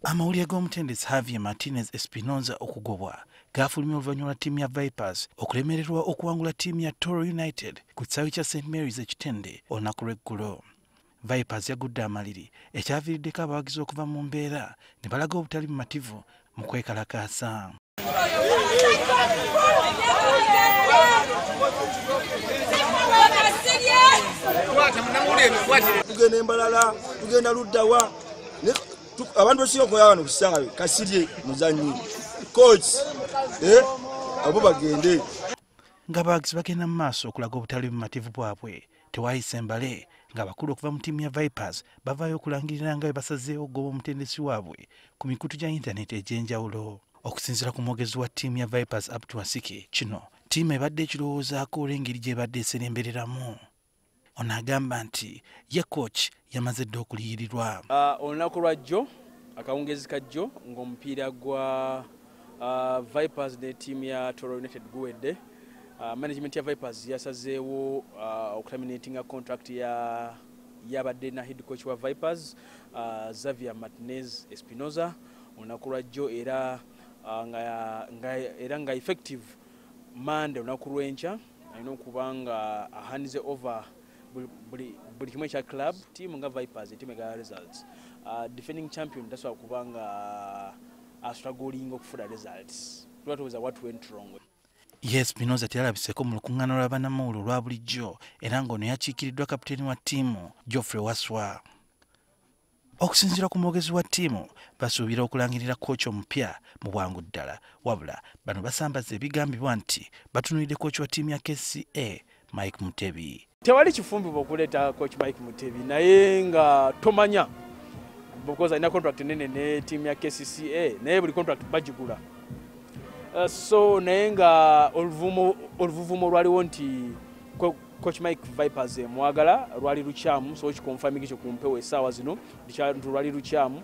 Amawulire g'omutendesi Javier Martinez Espinoza okugobwa gafulumye oluvannyuma lwa ttiimu ya Vipers okulemererwa okuwangula ttiimu ya Toro United ku kisaawe kya St Mary's e Kitende olunaku lw'eggulo. Vipers yagudde amaliri ekyaviiriddeko abawagizi okuva mu mbeera ne balaga obutali bumativu mu kwekalakaasa. Tugenda embalala, tugenda luddawa. Abantu basinga okukola wano ku kisaawe, Kasirye muzannyi, coach, abo bagende. Ng'abawagizi bagenda mu maaso okulaga obutali bumativu bwabwe, tewaayise mbale ng'abakulu okuva mu ttiimu ya Vipers bavaayo okulangirira nga bwe basazeewo okugoba omutendesi waabwe ku mikutu gya yintaneti egy'enjawulo. Okusinziira ku mwogezi wa ttiimu ya Vipers Abdu Wasike, kino ttiimu ebadde ekirowoozaako olw'engeri gy'ebadde eserembereramu. Ono agamba nti ye coach yamaze dda okuliyirirwa. Olunaku lwa jjo, akawungezi ka jjo, ng'omupiira gwa Vipers ne ttiimu ya Toro United guwedde, management ya Vipers yasazeewo okuterminatinga contract ya yabadde na head coach wa Vipers, Xavier Martinez Espinoza, olunaku lwa jjo, era nga effective Monday, olunaku lw'enkya, alina okuba nga ahandize over buli kimu ekya club. Ttiimu nga Vipers, ettiimu egala results, defending champion tasobola kuba nga astrugglinga okufuna results. Tuba tubuuza what went wrong. Ye Espinoza teyalabiseeko mu lukuŋŋaana lwa bannamawulire olwa bulijjo, era ng'ono yakiikiriddwa kapiteeni wa ttiimu Geoffrey Waswa. Okusinziira ku mwogezi wa ttiimu, basuubira okulangirira kooki omupya mu bwangu ddala, wabula bano basambaza ebigambibwa nti batunuulidde kooki wa ttiimu ya KCCA Mike Mutebi. Tewali kifumbibwa okuleeta coach Mike Mutebi, naye nga tomanya because alina contract nene ne ttiimu ya KCCA, naye buli contract bagigula. So naye nga oluvuvumo lwaliwo nti coach Mike Vipers emwagala lwali lukyamu, so kiconfirming ekyo ku mpewo essaawa zino nti lwali lukyamu.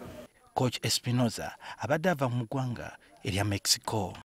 Coach Espinoza abadde ava mu ggwanga erya Mexico.